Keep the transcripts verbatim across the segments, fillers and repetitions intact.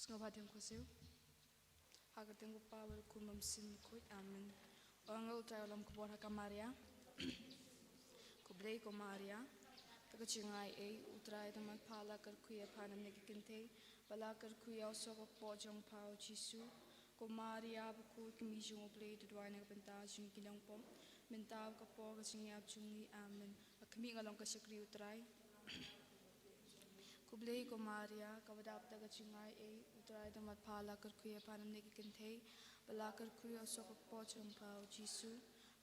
Nga ba dang khuasiew. Ha ka kyrteng u Kpa bad u Khun bad u Mynsiem Bakhuid. Amen. Ong u Trai u lam khubor ha ka Maria. Khublei ko Maria. Te ka jingai ei, u Trai te mat pha, la kyrkhu ïa pha na bynta ki kynthei, ba la kyrkhu ïa u soh ka kpoh jong pha u Jisu. Ko Maria bakhuid, kmie jong u Blei, to duwai na ka bynta jong ki nongpop, mynta bad ka por ka jingïap jong ngi. Amen. Nga khmih, nga long ka shakri u Trai. Khublei ko Maria, kaba dap da ka jingai ei, u Trai te mat pha, la kyrkhu ïa pha na bynta ki kynthei, ba la kyrkhu ïa u soh ka kpoh jong pha u Jisu.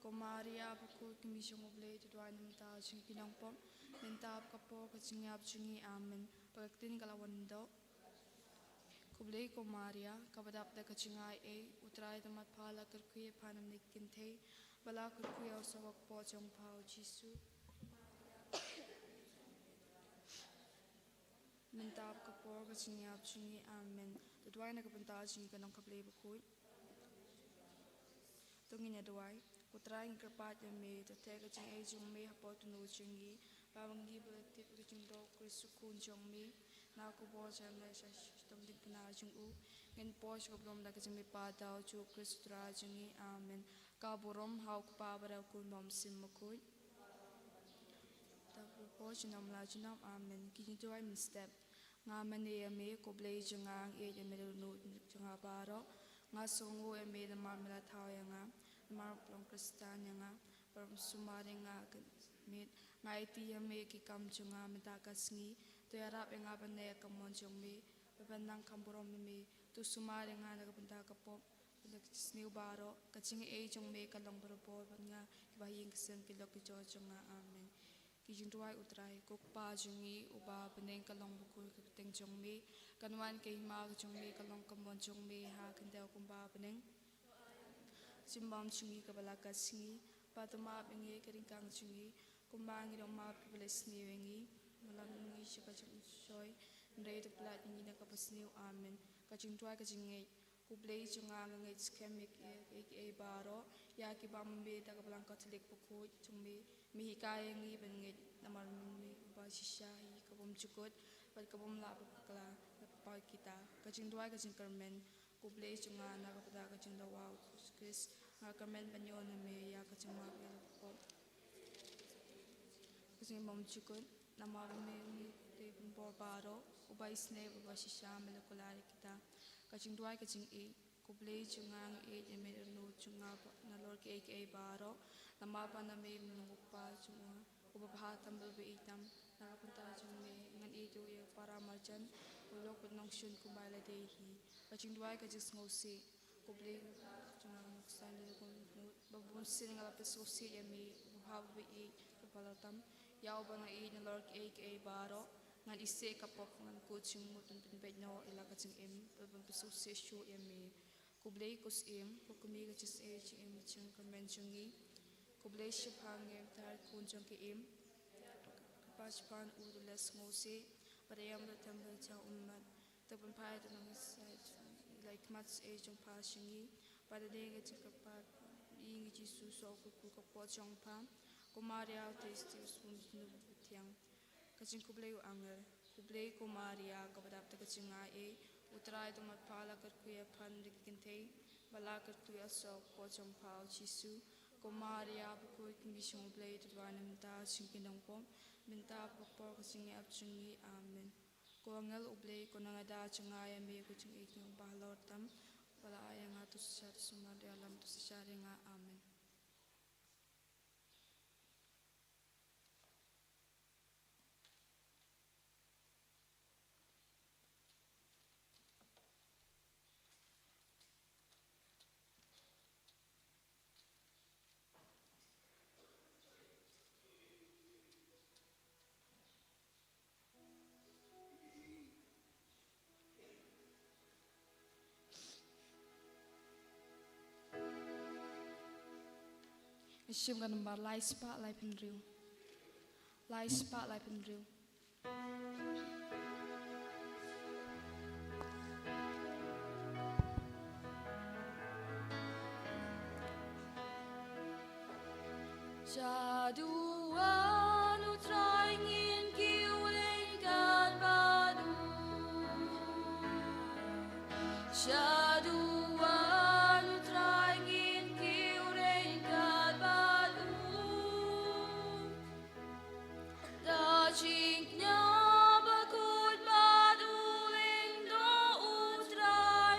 Ko Maria bakhuid, kmie jong u Blei, to duwai na ka bynta jong ki nongpop, mynta bad ka por ka jingïap jong ngi. Amen. Ba ka ktien ka la wan doh. Khublei ko Maria, kaba dap da ka jingai ei, u Trai te mat pha, la kyrkhu ïa pha na bynta ki kynthei, ba la kyrkhu ïa u soh ka kpoh jong pha u Jisu. Mynta bad ka por ka jingïap jong ngi. Amen. To duwai na ka bynta jong ngi ki nongkhublei bakhuid. To ngin ïa duwai. Ko Trai, ngi kyrpad ïa me, to theh ka jingaiei jong me hapoh utei u jingim, ba ngi ba la tip ka jingdoh u Khrist u Khun jong me, na ka bor jong me, sha shitom ding kane jong u, ngin poi sha ka burom da ka jingmihpat da u Jisu Khrist u Trai jong ngi. Amen. Ka burom ha u Kpa bad ha u Khun bad ha u Mynsiem Bakhuid. Te ka por junom la junom. Amen. Ki jingduwai mynstep. Nga mane ïa me, ko Blei jong nga, nga ïeit ïa me da ka dohnud jong nga baroh. Nga sngewnguh ïa me namar me la thaw ïa nga, namar me la long Khristan ïa nga, bad me sumar ïa nga ka miet. Nga aiti ïa me ki kam jong nga mynta ka sngi. To ïarap ïa nga ban leh ïa ka mon jong me, bad ban nang kham burom ïa me. To sumar ïa nga na ka bynta ka pop, bad na ka jingsniew baroh. Ka jingaiei jong me ka long barabor bad nga, kiba ha ïing ki sem ki lok ki jor jong nga. Amen. Ki jingduwai u Trai. Ko Kpa jong ngi uba ha bneng, ka long bakhuid ka kyrteng jong me, kan wan ka hima ka jong me, kan long ka mon jong me ha khyndew kumba ha bneng. Ka jingbam jong ngi kaba la ka sngi, bad to map ïa ngi ka ryngkang jong ngi, kumba ngi don map ïa kiba leh sniew ïa ngi. Ym lam ngi sha ka jingshoi, hynrei to pyllait ïa ngi na kaba sniew. Amen. Ka jingduwai ka jingngeit. Ko Blei jong nga, nga ngeit skhem ïa kiei kiei baroh, ïa kiba me da ka Balang Katholik bakhuid jong me, me hikai ïa ngi ban ngeit, namar me me uba shisha hi ka bym jukut bad ka bym lah ban bakla, la pynpaw ïa kita. Ka jingduwai ka jingkyrmen. Ko Blei jong nga, na ka bynta ka jingdawa u Jisu Khrist, nga kyrmen ban ïoh na me ïa ka jingmap ïa la ka pop, ka jingbym jukut, namar me me dei bun bor baroh, uba isynei bad uba shisha, me la kular ïa kita. Ka jingduwai ka jingïeit. Ko Blei jong nga, nga ïeit ïa me da ka dohnud jong nga ba nalor kiei kiei baroh, namar ba na me me long u Kpa jong nga uba bha tam bad uba ïeit tam. Na ka bynta jong me ngan ïeit ruh ïa ka para marjan, u lok bad nongshun kumba la dei hi. Ka jingduwai ka jingsngewsih. Ko Blei jong nga, nga khuslai ïa me da ka dohnud, ba bun sien nga la pynsngewsih ïa me, uba bha, uba ïeit, uba baroh tam. Ïa uba nga ïeit nalor kiei kiei baroh, ngan isih ka pop, ngan kut jingmut ban pynbeit noh ïa la ka jingim, bad ban pynsngewsih shuh ïa me. Ko Blei ko Syiem, ko kmie ka jingaiei jingim jingkyrmen jong ngi. Ko Blei shaphang ïa u Trai Khun jong ka Im, kyrpad shaphang u, to leh sngewsih, bad ïam da ka templ jong u Mat, to pynphai, to nang isai ïa la ki khmat jingaiei jong pha sha ngi, bad da ka jingkyrpad ïa ngi Jisu, soh u kyrkhu ka kpoh jong pha. Ko Maria, u thei sting, u sbun jingmut ba thiang. Ka jingkhublei u angel. Khublei ko Maria, kaba dap da ka jingaiei, u Trai te mat pha, la kyrkhu ïa pha na bynta ki kynthei, bad la kyrkhu ïa u soh ka kpoh jong pha u Jisu. Ko Maria bakhuid, kmie jong u Blei, to duwai na ka bynta jong ngi ki nongpop, mynta bad ka por ka jingïap jong ngi. Amen. Ko angel u Blei, ko nongïada jong nga ïa me, ko jingïeit jong nga uba halor tam, ba la ai ïa nga, to shisha, to sumar ïalam, to shisha ïa nga. Amen. Shim ka nambar lai spah laiphew hynriew. Lai spah laiphew hynriew. Shaduh u Trai, ngin kiew ryngkat bad u. Shaduh U Trai ngin kiew ryngkat bad u. Da jingkñia bakhuid bad u lyngdoh U Trai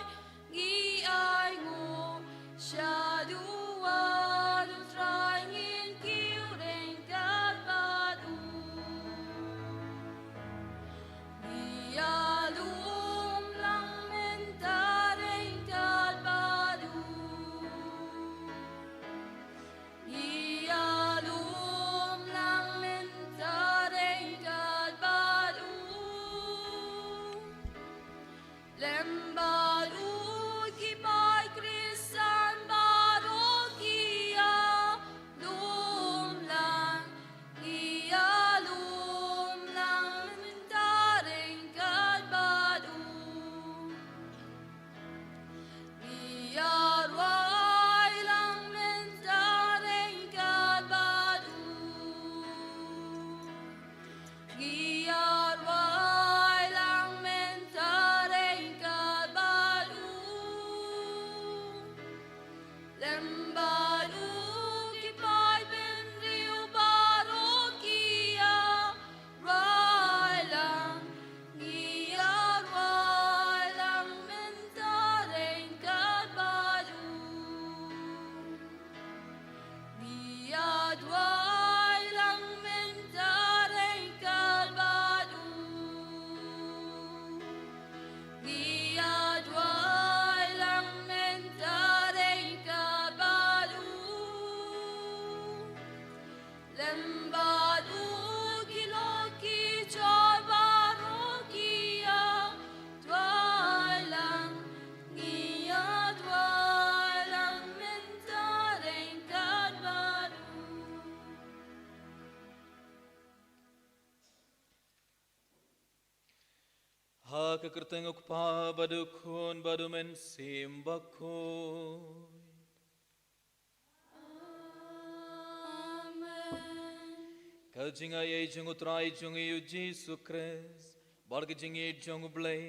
ngi ainguh. Shaduh U Trai ngin kiew ryngkat bad u. Ngi ïalum lang mynta ryngkat bad u. Ngi ïalum lang mynta ryngkat bad u. Lem bad u ki paid Khristan baroh ki ïalum lang. Ngi ïalum lang mynta ryngkat bad u. Ngi ïaduwai lang mynta ryngkat bad u. Ngi ïaduwai lang mynta ryngkat bad u. Lem bad u ki paid bynriew baroh ki ïaduwai lang. Ngi ïaduwai lang mynta ryngkat bad u. Ngi ïaduwai lang mynta ryngkat bad u. Ngi ïaduwai lang mynta ryngkat bad u. Lem bad u ki lok ki jor baroh ki ïaduwai lang. Ngi ïaduwai lang mynta ryngkat bad u. Ha ka kyrteng U Kpa bad U Khun bad U Mynsiem Bakhuid. Amen. Ka jingaiei jong U Trai jong ngi U Jisu Khrist, bad ka jingïeit jong U Blei,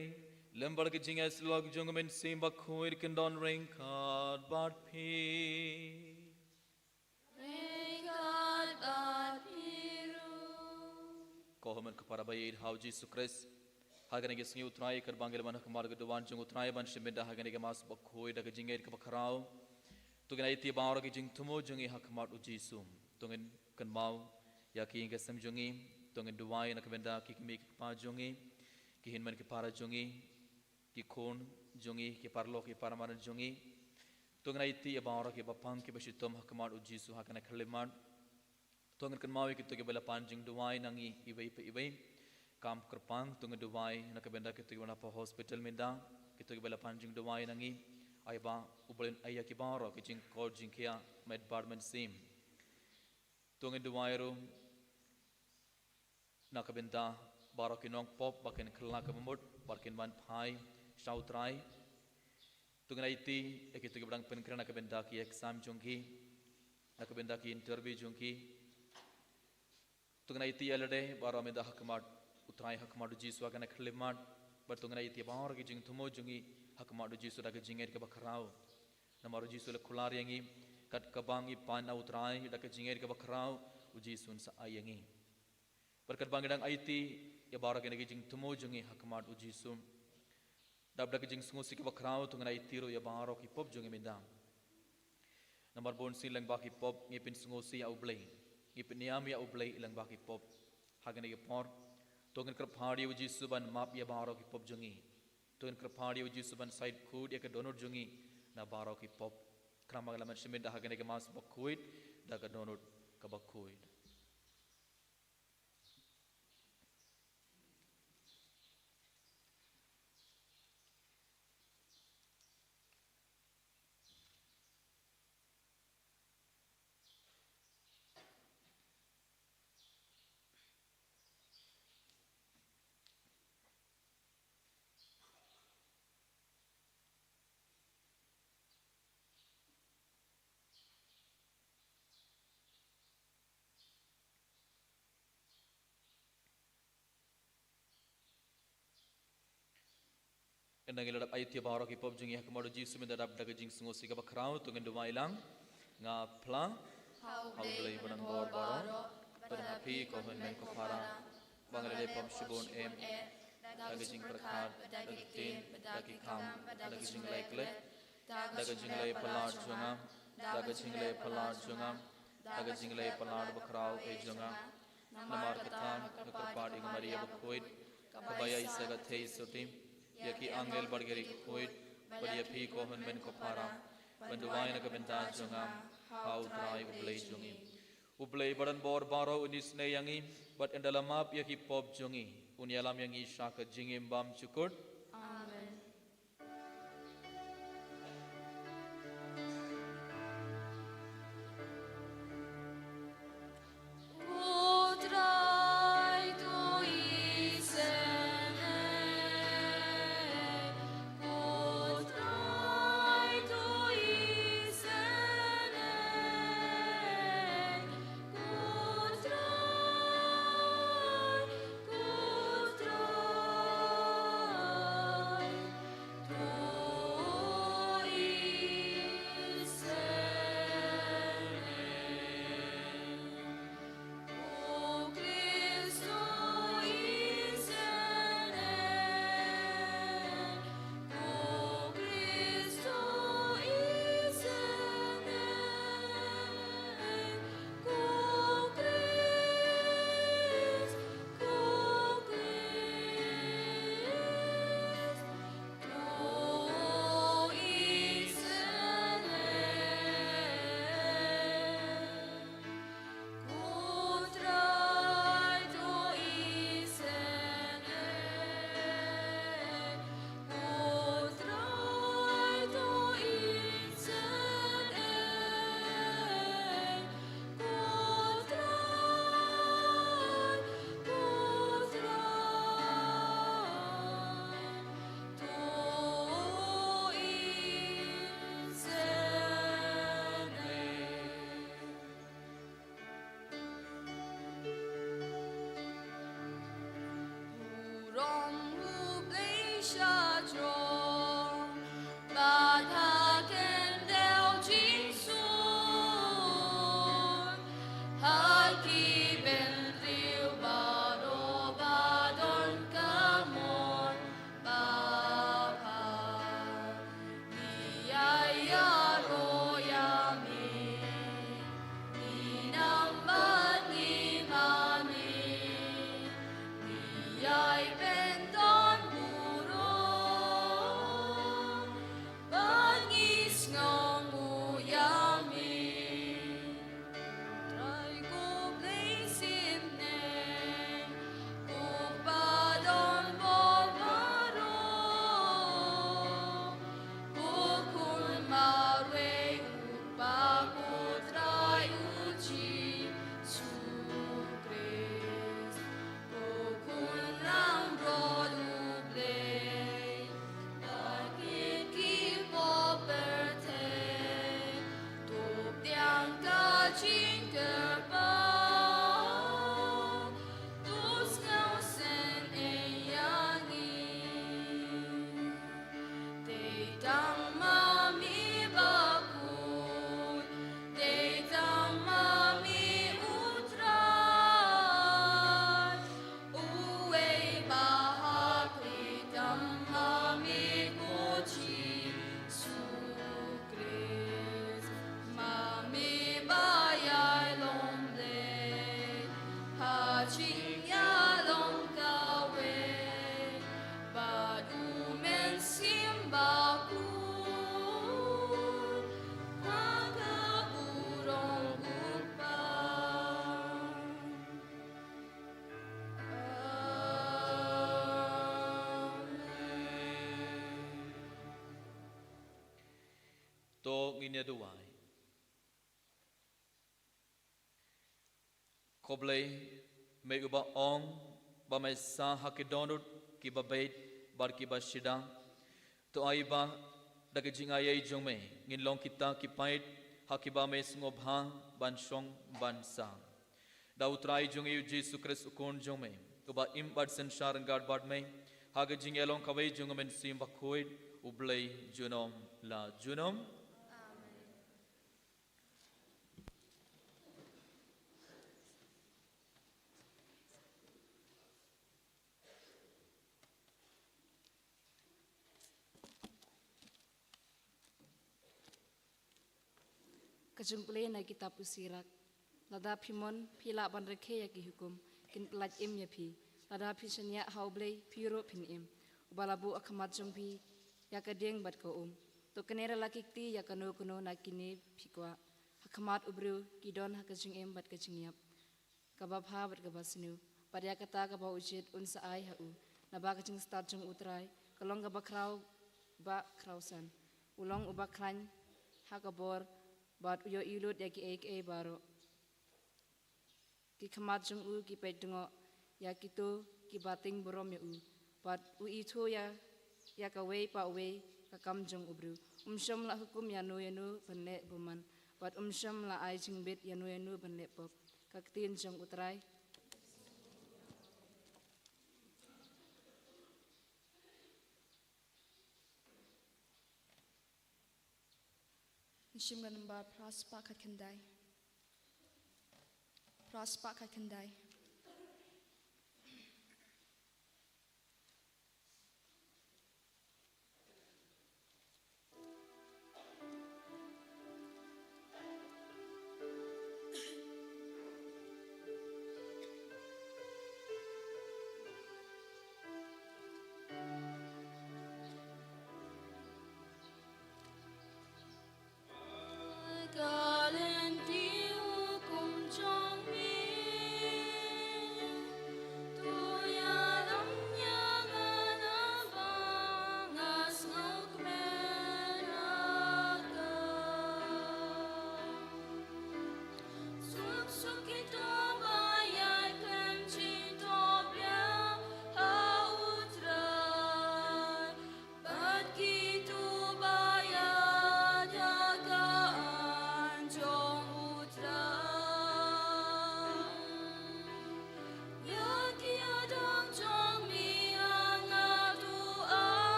lem bad ka jingïasyllok jong U Mynsiem Bakhuid kin don ryngkat bad phi. Ryngkat bad phi ruh. Ko hynmen ki para baieit ha U Jisu Khrist. Ha kane ka sngi U Trai, katba ngi la wan ha khmat ka duwan jong U Trai ban shim bynta ha kane ka Mass Bakhuid da ka jingngeit kaba khraw, to ngin aiti baroh ki jingthmu jong ngi ha khmat U Jisu. To ngin kynmaw ïa ki ïing ki sem jong ngi. To ngin duwai na ka bynta ki kmie ki kpa jong ngi, ki hynmen ki para jong ngi, ki khun jong ngi, ki paralok, ki para madan jong ngi. To ngin aiti ïa baroh kiba pang kiba shitom ha khmat U Jisu ha kane ka khyllipmat. To ngin kynmaw ïa kito kiba la pan jingduwai na ngi iwei pa iwei. Kam kyrpang, to ngin duwai na ka bynta kito kiba na ha hospital mynta, kito kiba la pan jingduwai na ngi. Ai ba U Blei un ai ïa ki baroh ki jingkoit jingkhiah met bad mynsiem. To ngin duwai ruh na ka bynta baroh ki nongpop ba kin kylla ka bamut, ba kin wan phai sha U Trai. To ngin aiti ïa kito kiba dang pynkhreh na ka bynta ki exam jong ki, na ka bynta ki interview jong ki. To ngin aiti ïa lade baroh mynta ha khmat U Trai, ha khmat U Jisu ha kane ka khyllipmat. Bad to ngin aiti baroh ki jingthmu jong ngi ha khmat U Jisu da ka jingngeit kaba khraw. Namar U Jisu u la kular ïa ngi, kat kaba ngi pan na U Trai da ka jingngeit kaba khraw, U Jisu un sa ai ïa ngi. Bad katba ngi dang aiti ïa baroh kine ki jingthmu jong ngi ha khmat U Jisu, dap da ka jingsngewsih kaba khraw, to ngin aiti ruh ïa baroh ki pop jong ngi mynta. Namar bun sien lyngba ki pop ngi pynsngewsih ïa U Blei, ngi pynïam ïa U Blei lyngba ki pop. Ha kane ka por to ngin kyrpad ïa U Jisu ban map ïa baroh ki pop jong ngi. To ngin kyrpad ïa U Jisu ban shait khuid ïa ka dohnud jong ngi na baroh ki pop. Khnang ba ngin lah ban shim bynta ha kane ka Mass Bakhuid da ka dohnud kaba khuid. Ynda ngi la dep aiti baroh ki pop jong ngi ha khmat u Jisu mynta dap da ka jingsngewsih kaba khraw, to ngin duwai lang. Nga phla ha U Blei badonbor baroh, bad ha phi ko hynmen ko para, ba nga la leh pop shibun em, da ka jingpyrkhat, da ka ktien, da ki kam, da ka jingleh klet, da ka jingleh palat jong nga, da ka jingleh palat jong nga, da ka jingleh palat bakhraw eh jong nga. Namar kata nga kyrpad ïa ka Maria bakhuid, kaba ïaisah ka theisotti, ïa ki angel bad ki riewkhuid, bad ïa phi ko hynmen ko para, ban duwai na ka bynta jong nga ha U Trai U Blei jong ngi. U Blei badonbor baroh un isynei ïa ngi, bad ynda la map ïa ki pop jong ngi, un ïalam ïa ngi sha ka jingim bymjukut. Amen. To ngin ïa duwai. Ko Blei, me uba ong ba me sah ha ki dohnud kiba beit bad kiba shida. To ai ba da ka jingai ei jong me ngin long kita ki paid ha kiba me sngewbha ban shong ban sah. Da U Trai jong ngi U Jisu Khrist U Khun jong me, uba im bad synshar ryngkat bad me, Ha ka jingïalong kawei jong u Mynsiem Bakhuid, U Blei junom la junom. Ka jingpule na kitab u Sirak. Lada phi mon, phi lah ban rakhe ïa ki hukum, kin pyllait im ïa phi. Lada phi shaniah ha U Blei, phi ruh phin im. Uba la buh ha khmat jong phi ïa ka dieng bad ka um. To kane ruh la ki kti ïa kano kano na kine phi kwah ha khmat u briew, ki don ha ka jingim bad ka jingïap, kaba bha bad kaba sniew. Bad ïa kata kaba u jied un sa ai ha u. Naba ka jingstad jong U Trai ka long kaba khraw ba khraw san. U long uba khlaiñ ha ka bor, bad u ïohi lut ïa kiei kiei baroh. Ki khmat jong u ki peit dngoh ïa kito kiba tieng burom ïa u. Bad u ithuh ïa, ïa kawei pa uwei ka kam jong u briew. Um shym la hukum ïano ïano ban leh bymman. Bad um shym la ai jingbit ïano ïano ban leh pop. Ka ktien jong U Trai. Ngi shim ka nambar phra spah khatkhyndai. Phra spah khatkhyndai.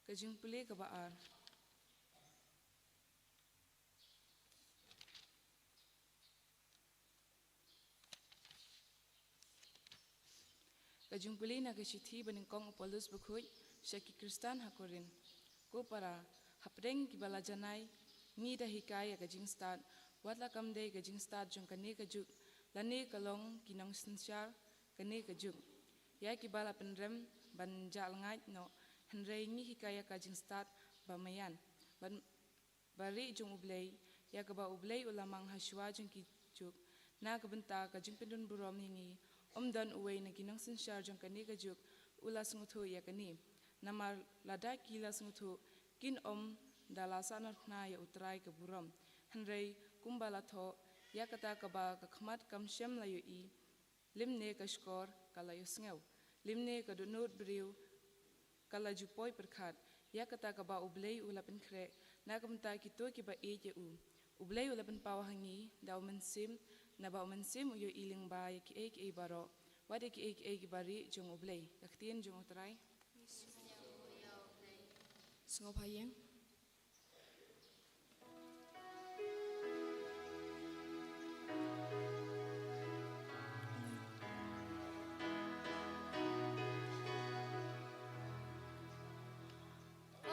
Ka jingpule kaba ar. Ka jingpule na ka shithi ba nyngkong u Paulus bakhuid sha ki Khristan ha Korinth. Ko para, hapdeng kiba la janai, ngi da hikai ïa ka jingstad, wat la kam dei ka jingstad jong kane ka juk, lane ka long ki nongsynshar kane ka juk. Ïa kiba la pynrem ban jah lyngngai noh, hynrei ngi hikai ïa ka jingstad ba maïan, ban ba rieh jong U Blei, ïa kaba U Blei u la mang ha shuwa jong ki juk, na ka bynta ka jingpyndon burom ïa ngi. Ym don uwei na ki nongsynshar jong kane ka juk u la sngewthuh ïa kane. Namar lada ki la sngewthuh, kin ym da la sahnarphna ïa U Trai ka burom. Hynrei kumba la thoh, ïa kata kaba ka khmat kam shym la ïohi, lymne ka shkor ka la ïohsngew, lymne ka dohnud briew ka la ju poi pyrkhat, ïa kata kaba U Blei u la pynkhreh na ka bynta kito kiba ïeit ïa u. U Blei u la pynpaw ha ngi da U Mynsiem, naba U Mynsiem u ïohi lyngba ïa kiei kiei baroh, wat ïa kiei kiei kiba rieh jong U Blei. Ka ktien jong U Trai. Sngewbha ïa.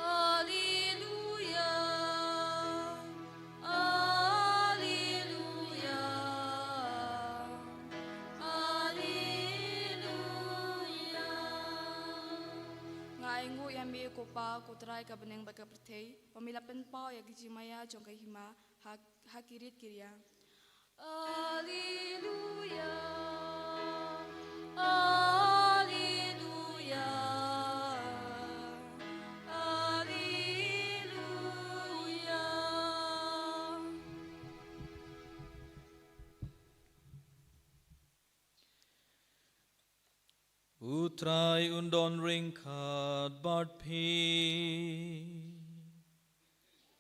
Alleluia, alleluia, alleluia. Nga ainguh ïa me ko Pa, ko Trai ka bneng bad ka pyrthei, ba me la pynpaw ïa ka jingmaïa jong ka hima ha, ha ki rit ki ria. Alleluia, alleluia, alleluia. U Trai un don ryngkat bad phi.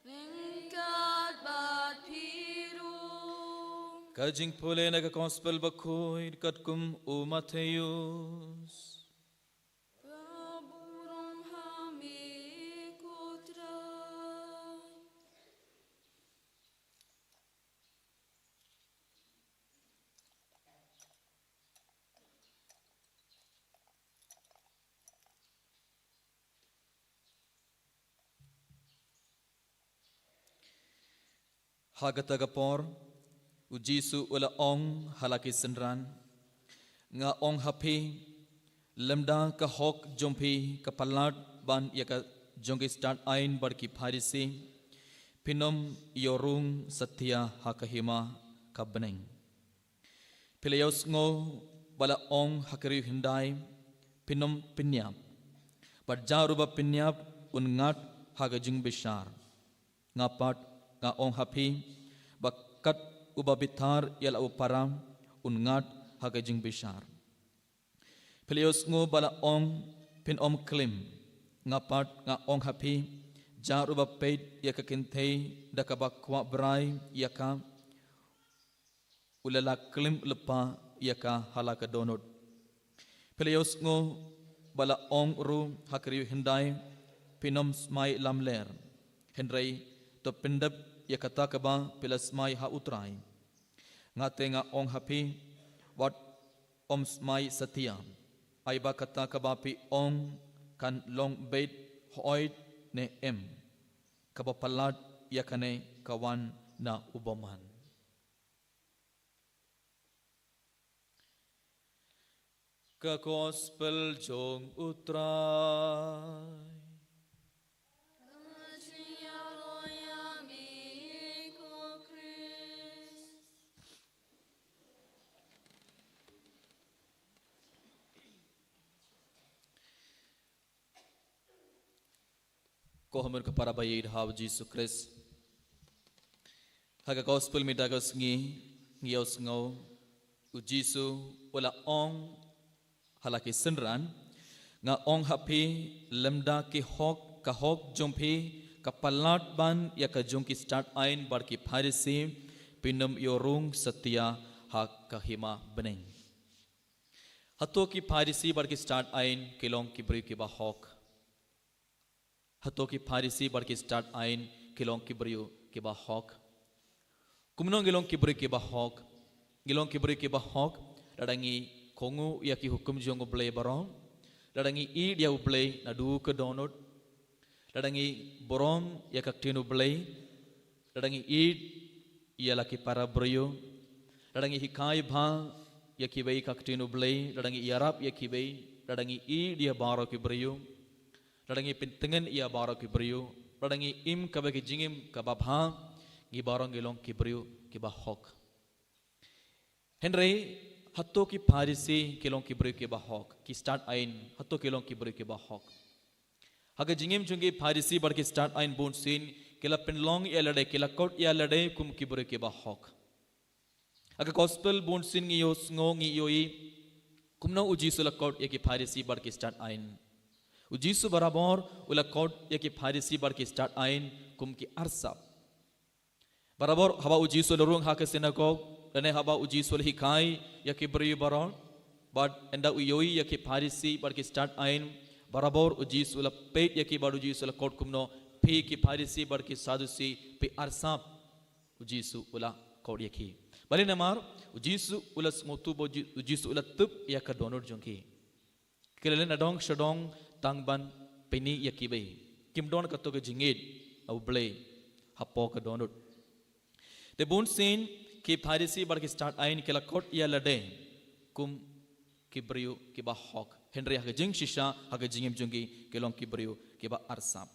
Ryngkat bad phi ruh. Ka jingpule na ka Gospel bakhuid katkum u Mathaios. Ka burom ha me ko Trai. Ha kata ka por, u Jisu u la ong ha la ki synran, nga ong ha phi, lymda ka hok jong phi ka palat ban ïa ka jong ki stad aiñ bad ki Pharisi, phin ym ïoh rung satia ha ka hima ka bneng. Phi la ïohsngew ba la ong ha ka riew hyndai, phin ym pynïap. Bad jar uba pynïap un ngat ha ka jingbishar. Nga pat nga ong ha phi, ba kat uba bitar ïa la u para un ngat ha ka jingbishar. Phi la ïohsngew ba la ong, phin ym klim. Nga pat nga ong ha phi, jar uba peit ïa ka kynthei da kaba kwah brai ïa ka, u la lah klim lypa ïa ka ha la ka dohnud. Phi la ïohsngew ba la ong ruh ha ka riew hyndai, phin ym smai lamler. Hynrei to pyndep ïa kata kaba phi la smai ha U Trai. Nga te nga ong ha phi, wat ym smai satia. Ai ba kata kaba phi ong kan long beit hooid ne em. Kaba palat ïa kane ka wan na u bymman. Ka Gospel jong U Trai. Ko hynmen ko para ba ïeit ha u Jisu Khrist. Ha ka Gospel mynta ka sngi ngi ïohsngew u Jisu u la ong ha la ki synran, nga ong ha phi, lymda ki hok, ka hok jong phi ka palat ban ïa ka jong ki stad aiñ bad ki Pharisi, phin ym ïoh rung satia ha ka hima bneng. Hato ki Pharisi bad ki stad aiñ ki long ki briew kiba hok? Hato ki Pharisi bad ki stad ain ki long ki briew kiba hok? Kumno ngi long ki briew kiba hok? Ngi long ki briew kiba hok lada ngi kohnguh ïa ki hukum jong U Blei baroh, lada ngi ïeit ïa U Blei naduh ka dohnud, lada ngi burom ïa ka ktien U Blei, lada ngi ïeit ïa la ki para briew, lada ngi hikai bha ïa kiwei ka ktien U Blei, lada ngi ïarap ïa kiwei, lada ngi ïeit ïa baroh ki briew, lada ngi pyntngen ïa baroh ki briew, lada ngi im kaba ki jingim kaba bha, ngi baroh ngi long ki briew kiba hok. Hynrei hato ki Pharisi ki long ki briew kiba hok? Ki stad ain hato ki long ki briew kiba hok? Ha ka jingim jong ki Pharisi bad ki stad ain bunsien ki la pynlong ïa lade, ki la kot ïa lade kum ki briew kiba hok. Ha ka gospel bunsien ngi ïohsngew, ngi ïohi kumno U Jisu u la kot ïa ki Pharisi bad ki stad ain. U Jisu barabor u la kot ïa ki Pharisi bad ki stad ain kum ki arsap. Barabor haba U Jisu u la rung ha ka synagog, lane haba U Jisu u la hikai ïa ki briew baroh, bad ynda u ïohi ïa ki Pharisi bad ki stad ain, barabor U Jisu u la peit ïa ki bad U Jisu u la kot kumno, phi ki Pharisi bad ki Sadusi, phi arsap. U Jisu u la kot ïa ki. Balei namar U Jisu u la sngewthuh ba U Ji-, U Jisu u la tip ïa ka dohnud jong ki. Ki la leh nadong shadong tang ban pyni ïa kiwei. Kim don kato ka jingïeit ha U Blei hapoh ka dohnud. Te bunsien ki Pharisi bad ki stad ain ki la kot ïa lade kum ki briew kiba hok. Hynrei ha ka jingshisha, ha ka jingim jong ki, ki long ki briew kiba arsap.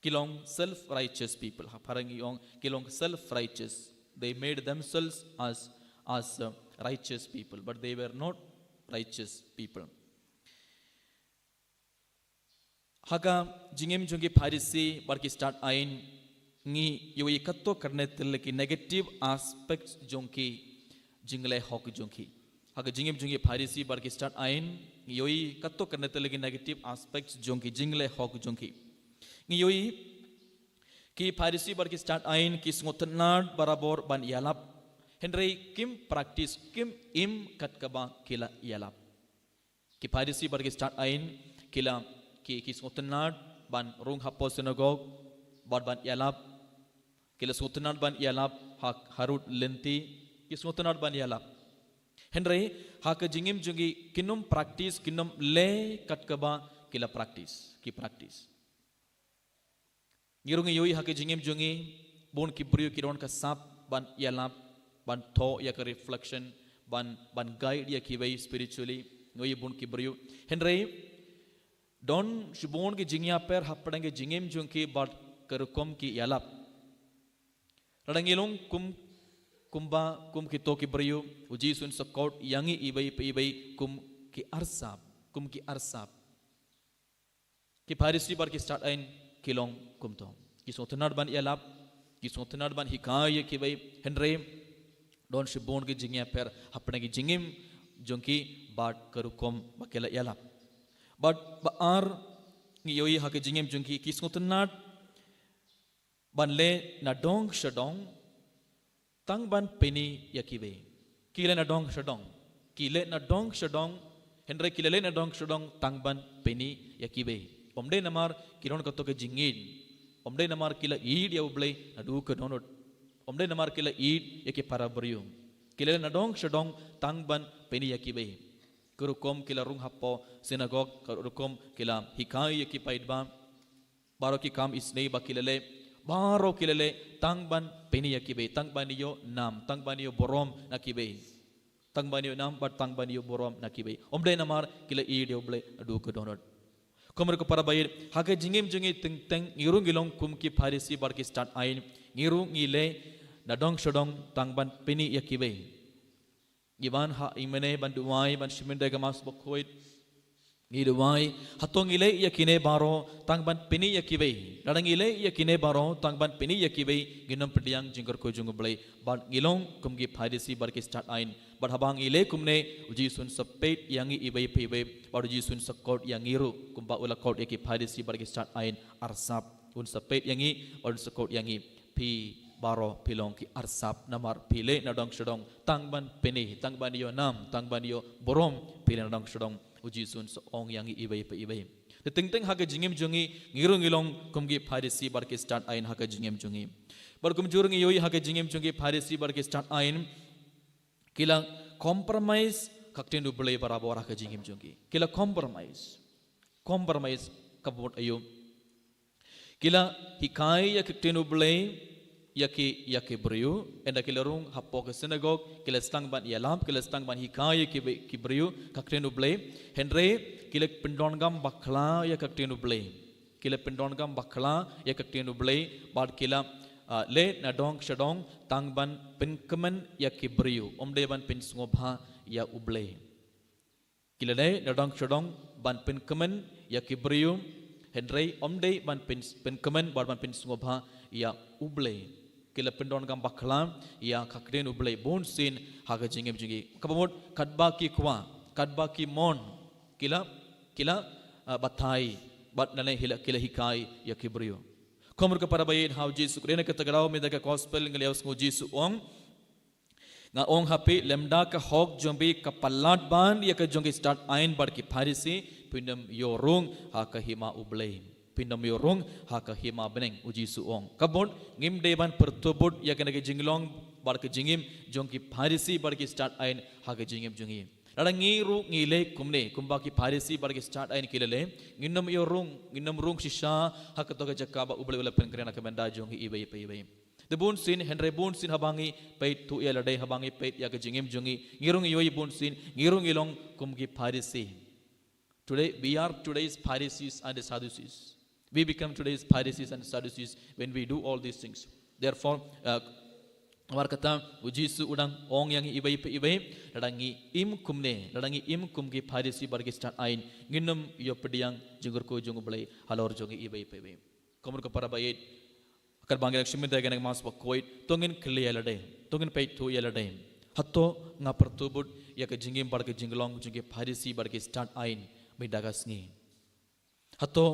Ki long self-righteous people. Ha phareng ngi ong ki long self-righteous. They made themselves as, as, uh, righteous people, but they were not righteous people. Ha ka jingim jong ki Pharisi bad ki stad ain ngi ïohi katto katne tylli ki negative aspects jong ki jingleh hok jong ki. Ha ka jingim jong ki Pharisi bad ki stad ain ngi ïohi katto katne tylli ki negative aspects jong ki jingleh hok jong ki. Ngi ïohi ki Pharisi bad ki stad ain ki sngewtynnad barabor ban ïalap, hynrei kim practice, kim im kat kaba ki la ïalap. Ki Pharisi bad ki stad ain ki la, ki, ki sngewtynnad ban rung hapoh synagog bad ban ïalap. Ki la sngewtynnad ban ïalap ha, harud lynti, ki sngewtynnad ban ïalap. Hynrei ha ka jingim jong ki kin ym practice, kin ym leh kat kaba ki la practice, ki practice. Ngi ruh ngi ïohi ha ka jingim jong ngi, bun ki briew ki don ka sap ban ïalap, ban thoh ïa ka reflection, ban, ban guide ïa kiwei spiritually. Ngi ïohi bun ki briew. Hynrei don shibun ki jingïapher hapdeng ka jingim jong ki bad ka rukom ki ïalap. Lada ngi long kum, kumba, kum kito ki briew, U Jisu un sa kot ïa ngi iwei pa iwei kum ki arsap, kum ki arsap. Ki Pharisi bad ki stad ain ki long kumto. Ki sngewtynnad ban ïalap, ki sngewtynnad ban hikai ïa kiwei, hynrei don shibun ki jingïapher hapdeng ki jingim jong ki bad ka rukom ba ki la ïalap. Bad ba ar ngi ïohi ha ka jingim jong ki, ki sngewtynnad ban leh nadong shadong tang ban pyni ïa kiwei. Ki leh nadong shadong. Ki leh nadong shadong, hynrei ki la leh nadong shadong tang ban pyni ïa kiwei. Ym dei namar ki don kato ka jingïeit. Ym dei namar ki la ïeit ïa U Blei naduh ka dohnud. Ym dei namar ki la ïeit ïa ki para briew. Ki la leh nadong shadong tang ban pyni ïa kiwei. Ka rukom ki la rung hapoh synagog, ka rukom ki la hikai ïa ki paidbah. Baroh ki kam isynei ba ki la leh, baroh ki la leh tang ban pyni ïa kiwei, tang ban ïoh nam, tang ban ïoh burom na kiwei. Tang ban ïoh nam bad tang ban ïoh burom na kiwei. Ym dei namar ki la ïeit ïa U Blei naduh ka dohnud. Kumno ko para baieit, ha ka jingim jong ngi teng teng, ngi ruh ngi long kum ki Pharisi bad ki stad ain, ngi ruh ngi leh nadong shadong tang ban pyni ïa kiwei. Ngi wan ha i mane ban duwai, ban shim ïa ka Mass bakhuid. Ngi duwai, hato ngi leh ïa kine baroh tang ban pyni ïa kiwei. Lada ngi leh ïa kine baroh tang ban pyni ïa kiwei, ngin ym pdiang jingkyrkhu jong U Blei. Bad ngi long kum ki Pharisi bad ki stad ain. Bad haba ngi leh kumne, U Jisu un sa peit ïa ngi iwei pa iwei. Bad U Jisu un sa kot ïa ngi ruh kumba u la kot ïa ki Pharisi bad ki stad ain, arsap. Un sa peit ïa ngi, un sa kot ïa ngi. Phi baroh phi long ki arsap namar phi leh nadong shadong tang ban pyni, tang ban ïoh nam, tang ban ïoh burom, phi leh nadong shadong. U Jisu un sa ong ïa ngi iwei pa iwei. Te teng teng ha ka jingim jong ngi, ngi ruh ngi long kum ki Pharisi bad ki stad ain ha ka jingim jong ngi. Bad kumjuh ruh ngi ïohi ha ka jingim jong ki Pharisi bad ki stad ain, ki la compromise ka ktien U Blei barabor ha ka jingim jong ki. Ki la compromise. Compromise ka mut aiu? Ki la hikai ïa ka ktien U Blei ïa ki, ïa ki briew, ynda ki la rung hapoh ka synagog, ki la sdang ban ïalap, ki la sdang ban hikai ïa ki, ki briew ka ktien U Blei, hynrei ki la pyndongang bakla ïa ka ktien U Blei. Ki la pyndongang bakla ïa ka ktien U Blei, bad ki la, ah, leh nadong shadong tang ban pynkmen ïa ki briew, ym dei ban pynsngewbha ïa U Blei. Ki la leh nadong shadong ban pynkmen ïa ki briew, hynrei ym dei ban pyn, pynkmen bad ban pynsngewbha ïa U Blei. Ki la pyndongang bakla ïa ka ktien U Blei bunsien ha ka jingim jong ki. Kaba mut katba ki kwah, katba ki mon, ki la, ki la, ah, batai bad lane hi la, ki la hikai ïa ki briew. Kumno ka para baieit ha U Jisu, kane ka ta ka daw mynta ka gospel ngi la ïohsngew U Jisu u ong, nga ong ha phi, lymda ka hok jong phi ka palat ban ïa ka jong ki stad ain bad ki Pharisi, phin ym ïoh rung ha ka hima U Blei. Phin ym ïoh rung ha ka hima bneng, U Jisu u ong. Ka mut ngim dei ban pyrthuh bud ïa kane ka jinglong bad ka jingim jong ki Pharisi bad ki stad ain ha ka jingim jong ngi. Lada ngi ruh ngi leh kumne, kumba ki Pharisi bad ki stad ain ki la leh, ngin ym ïoh rung, ngin ym rung shisha ha kato ka jaka ba U Blei u la pynkren ha ka bynta jong ngi iwei pa iwei. Te bunsien, hynrei bunsien haba ngi peit thuh ïa lade, haba ngi peit ïa ka jingim jong ngi, ngi ruh ngi ïohi bunsien, ngi ruh ngi long kum ki Pharisi. Today, we are today's Pharisees and the Sadducees. We become today's Pharisees and Sadducees when we do all these things. Therefore, uh, namar kata, U Jisu u dang ong ïa ngi iwei pa iwei, lada ngi im kumne, lada ngi im kum ki Pharisi bad ki stad ain, ngin ym ïoh pdiang jingkyrkhu jong U Blei halor jong ngi iwei pa iwei. Kumno ka para baieit, katba ngi dang shim bynta ïa kane ka Mass Bakhuid, to ngin kylli ïa lade, to ngin peit thuh ïa lade. Hato nga pyrthuh bud ïa ka jingim bad ka jinglong jong ki Pharisi bad ki stad ain mynta ka sngi? Hato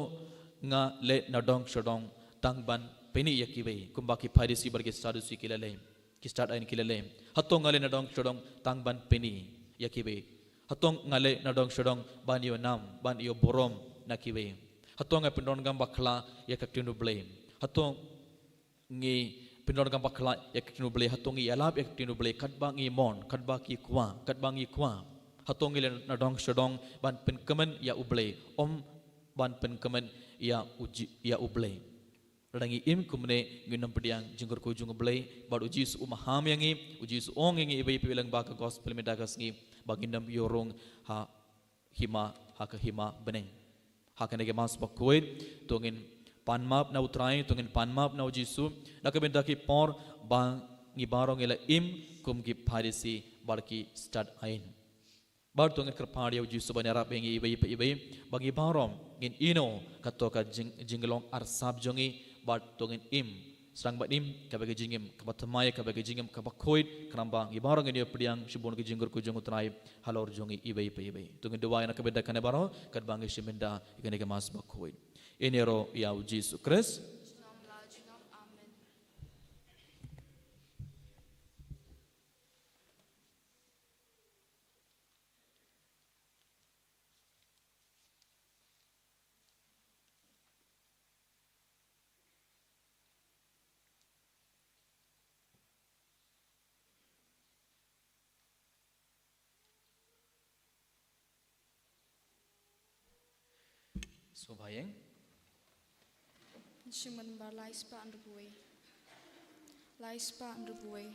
nga leh nadong shadong tang ban pyni ïa kiwei, kumba ki Pharisi bad ki Saddusi ki la leh, ki stad ain ki la leh? Hato nga leh nadong shadong tang ban pyni ïa kiwei? Hato nga leh nadong shadong ban ïoh nam, ban ïoh burom na kiwei? Hato nga pyndongang bakla ïa ka ktien U Blei? Hato ngi pyndongang bakla ïa ka ktien U Blei? Hato ngi ïalap ïa ka ktien U Blei katba ngi mon, katba ki kwah, katba ngi kwah? Hato ngi leh nadong shadong ban pynkmen ïa U Blei, ym ban pynkmen ïa U Ji-, ïa U Blei? Lada ngi im kumne, ngin ym pdiang jingkyrkhu jong U Blei, bad U Jisu u maham ïa ngi, U Jisu u ong ïa ngi iwei pa iwei lyngba ka gospel mynta ka sngi, ba ngin ym ïoh rung ha hima, ha ka hima bneng. Ha kane ka Mass Bakhuid, to ngin pan map na U Trai, to ngin pan map na U Jisu na ka bynta ki por ba ngi baroh ngi la im kum ki Pharisi bad ki stad ain. Bad to ngin kyrpad ïa U Jisu ban ïarap ïa ngi iwei pa iwei, ba ngi baroh ngin ïehnoh kato ka jing-, jinglong arsap jong ngi, bad to ngin im, sdang ban im kaba ka jingim kaba thymmai, kaba ka jingim kaba khuid, khnang ba ngi baroh ngin ïoh pdiang shibun ka jingkyrkhu jong U Trai halor jong ngi iwei pa iwei. To ngin duwai na ka bynta kane baroh katba ngi shim bynta ïa kane ka Mass Bakhuid. Ïehnoh ïa U Jisu Khrist. Sngewbha ïeng. Shimon ba lai spah hynriew wei. Lai spah hynriew wei.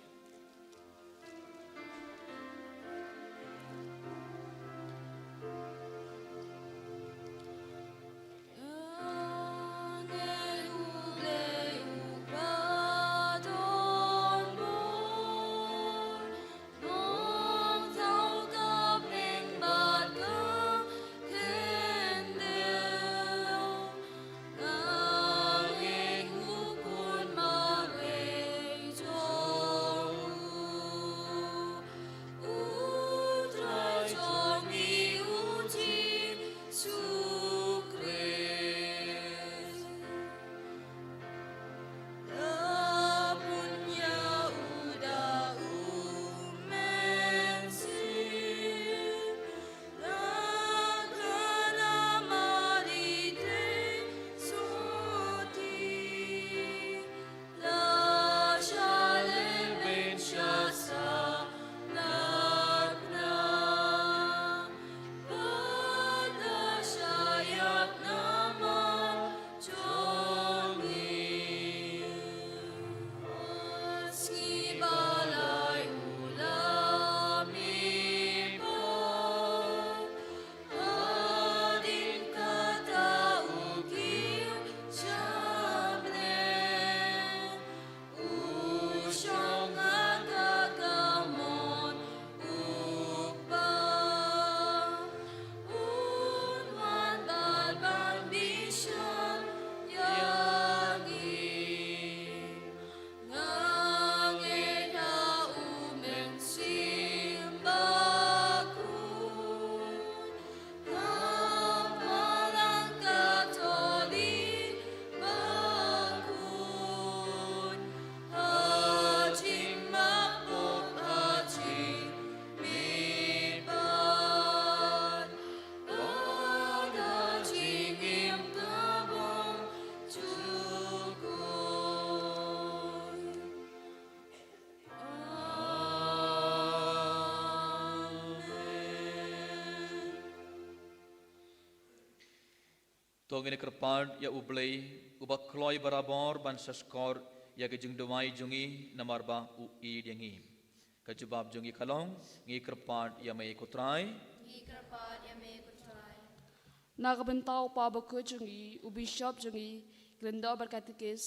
To ngin kyrpad ïa U Blei, uba kloi barabor ban sha shkor ïa ka jingduwai jong ngi, namar ba u ïeit ïa ngi. Ka jubab jong ngi ka long, ngi kyrpad ïa me ko Trai. Ngi kyrpad ïa me ko Trai. Na ka bynta u Papa Bakhuid jong ngi, u Bishop jong ngi, ki lyngdoh bad katikis,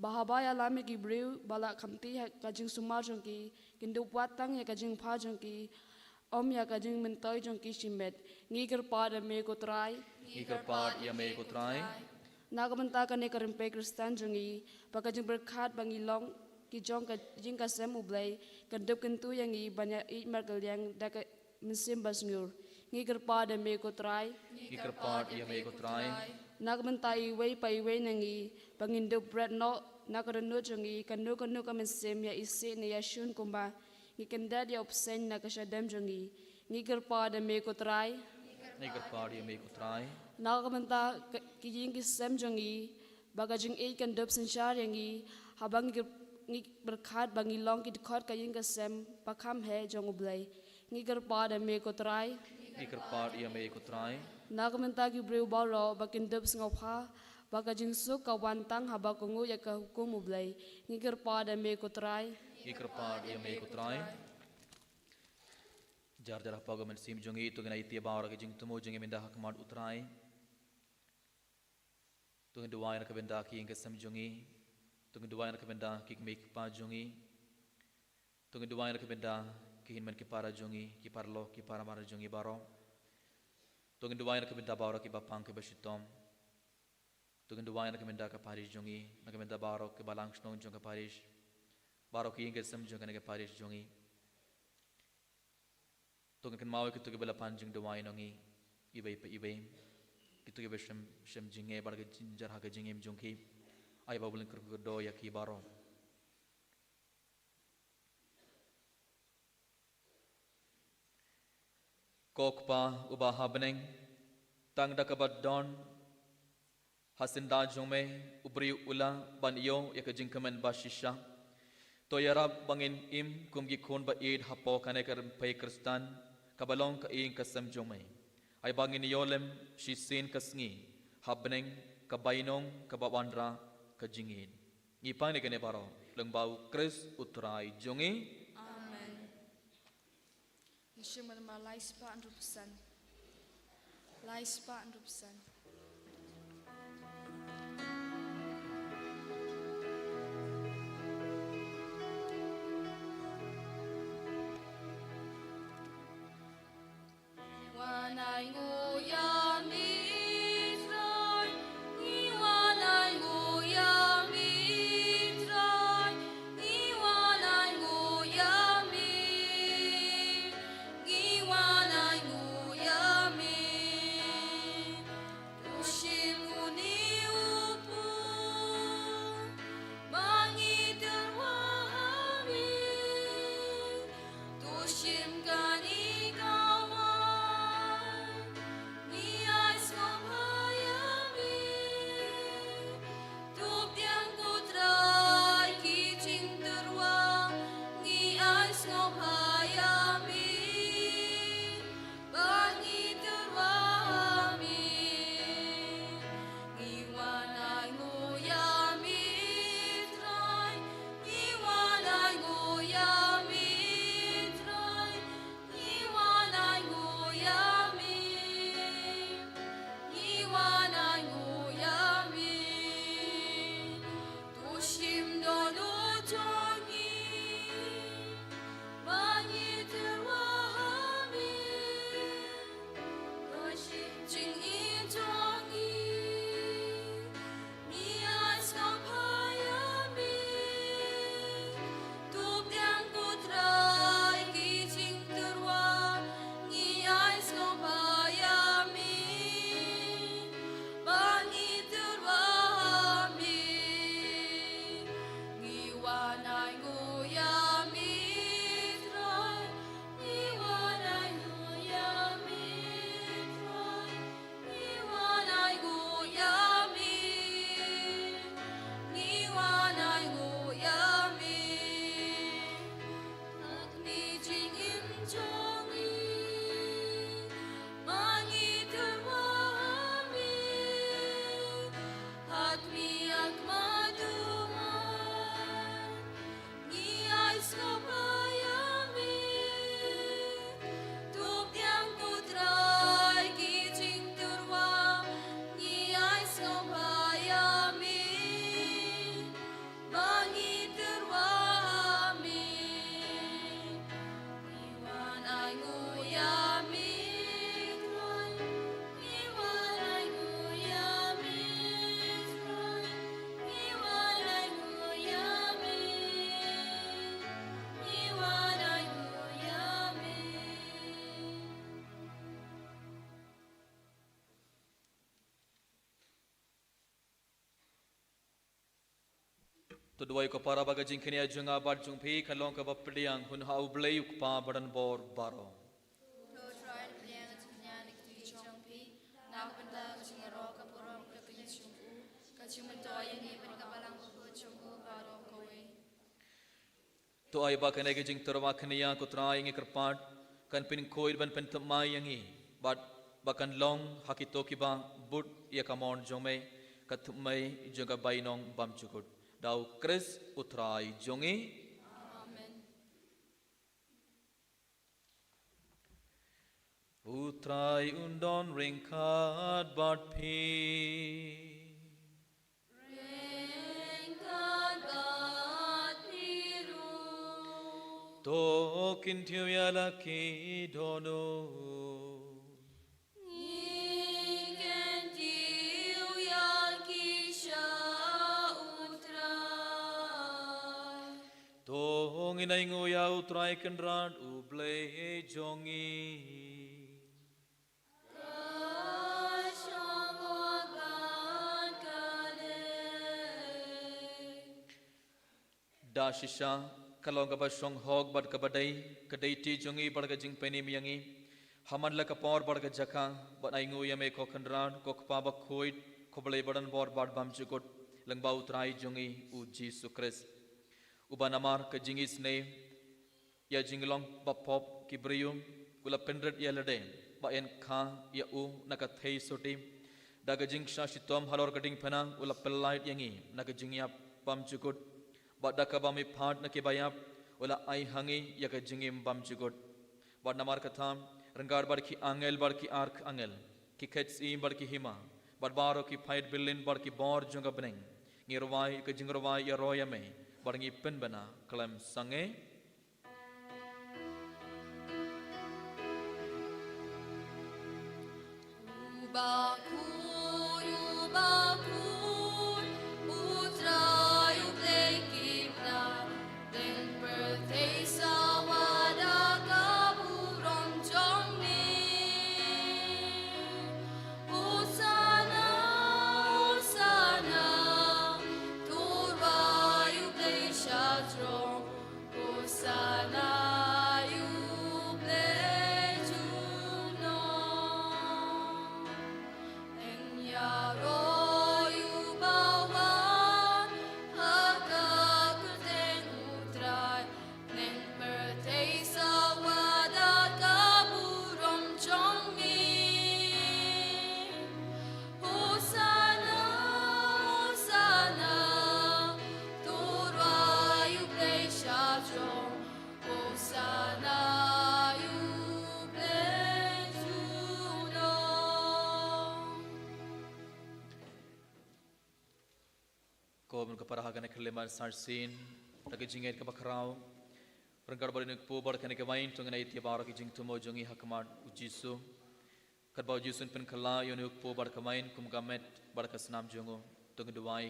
ba haba ïalam ïa ki briew ba la khamti ha ka jingsumar jong ki, kin dup wat tang ïa ka jingpha jong ki, ym ïa ka jingmyntoi jong ki shimet. Ngi kyrpad ïa me ko Trai. Ngi kyrpad ïa me ko Trai. Na ka bynta kane ka rympei Khristan jong ngi, ba ka jingpyrkhat ba ngi long ki jong ka jingkasem U Blei, kan dup kyntu ïa ngi ban ïa ïeit markylliang da ka mynsiem basngur. Ngi kyrpad ïa me ko Trai. Ngi kyrpad ïa me ko Trai. Na ka bynta iwei pa iwei na ngi, ba ngin dup bret noh na ka dohnud jong ngi, kano kano ka mynsiem ïa isih ne ïa shun kumba ngi kyndit ïa u bseiñ na ka shadem jong ngi. Ngi kyrpad ïa me ko Trai. Ngi kyrpad ïa me ko Trai. Na ka bynta ka, ki ïing ki sem jong ngi, ba ka jingïeit kan dup synshar ïa ngi, haba ngi kyr-, ngi pyrkhat ba ngi long ki dkhot ka ïing ka sem ba kham heh jong U Blei. Ngi kyrpad ïa me ko Trai. Ngi kyrpad ïa me ko Trai. Na ka bynta ki briew baroh ba kin dup sngewbha ba ka jingsuk ka wan tang haba kohnguh ïa ka hukum U Blei. Ngi kyrpad ïa me ko Trai. Ngi kyrpad ïa me ko Trai. Jar jar hapoh ka mynsiem jong ngi, to ngin ïa ïa baroh ka jingthmu jong ngi mynta ha khmat U Trai. To ngin duwai na ka bynta ki ïing ki sem jong ngi. To ngin duwai na ka bynta ki kmie ki kpa jong ngi. To ngin duwai na ka bynta ki hynmen ki para jong ngi, ki paralok ki paramar jong ngi baroh. To ngin duwai na ka bynta baroh kiba pang kiba shitom. To ngin duwai na ka bynta ka parish jong ngi, na ka bynta baroh kiba lang shnong jong ka parish, baroh ki ïing ki sem jong kane ka parish jong ngi. To ngin kynmaw ïa kito kiba la pan jingduwai na ngi iwei pa iwei, kito kiba shem, shem jingeh bad ka jynjar ha ka jingim jong ki. Ai ba U Blei un kyrkhu kyrdoh ïa ki baroh. Ko Kpa uba ha bneng, tang da kaba don ha syndah jong me u briew u lah ban ïoh ïa ka jingkmen ba shisha. To ïarap ba ngin im kum ki khun ba ïeit hapoh kane ka rympei Khristan kaba long ka ïing ka sem jong me. Ai ba ngin ïoh lem shisien ka sngi ha bneng ka bainong kaba wanrah ka jingïeit. Ngi pan ïa kane baroh lyngba U Khrist U Trai jong ngi. Amen. Ngi shim namar lai spah hynriewphew san. Lai spah hynriewphew san. To duwai ko para ba ka jingkñia jong nga bad jong phi kan long kaba pdiang hun ha U Blei U Kpa ba donbor baroh. To ai ba kane ka jingtyrwa kñia ko Trai ngi kyrpad kan pynkhuid ban pynthymmai ïa ngi bad ba kan long ha kito kiba bud ïa ka mon jong me ka thymmai jong ka bainong bymjukut. Da U Khrist U Trai jong ngi. Amen. U Trai un don ryngkat bad phi. Ryngkat bad phi ruh. To kyntiew ïa la ki dohnud. Ngi kyntiew ïa ki sha U Trai. To ngin ainguh ïa U Trai Kynrad U Blei jong ngi. Ka shong hok bad ka dei. Da shisha ka long kaba shong hok bad kaba dei ka dei ti jong ngi bad ka jingpynim ïa ngi. Ha man la ka por bad ka jaka ban ainguh ïa me ko Kynrad ko Kpa bakhuid ko Blei ba donbor bad bymjukut lyngba U Trai jong ngi U Jisu Khrist. Uba namar ka jingisynei ïa jinglong bapop ki briew u la pynrit ïa lade ba yn kha ïa u na ka thei sotti. Da ka jingshah shitom halor ka diengphna u la pyllait ïa ngi na ka jingïap bymjukut. Bad da kaba mihpat na kiba ïap u la ai ha ngi ïa ka jingim bymjukut. Bad namar kata ryngkat bad ki angel bad ki archangel, ki khet syiem bad ki hima, bad baroh ki paid byllien bad ki bor jong ka bneng, ngi rwai ka jingrwai ïaroh ïa me bad ngi pynbna khlem sangeh. Uba khuid, uba khuid, U Trai U Blei ki para, ïa pyrthei sawa da ka burom jong me. Hosana, Hosana, to rwai U Blei sha jrong. Hosana ïa U Blei junom. Yn ïaroh ïa uba wan ha ka kyrteng U Trai. Ïa pyrthei sawa da ka burom jong me. Hosana, Hosana, to rwai ïa U Blei sha jrong. Hosana ïa U Blei junom. Ko bun ka para ha kane ka khyllipmat sar sien da ka jingngeit kaba khraw. Ryngkat bad ïa u kpu bad kane ka wine to ngin ïa ïa baroh ki jingthmu jong ngi ha khmat U Jisu. Katba U Jisu un pynkylla ïa une u kpu bad ka wine kum ka met bad ka snam jong u, to ngin duwai.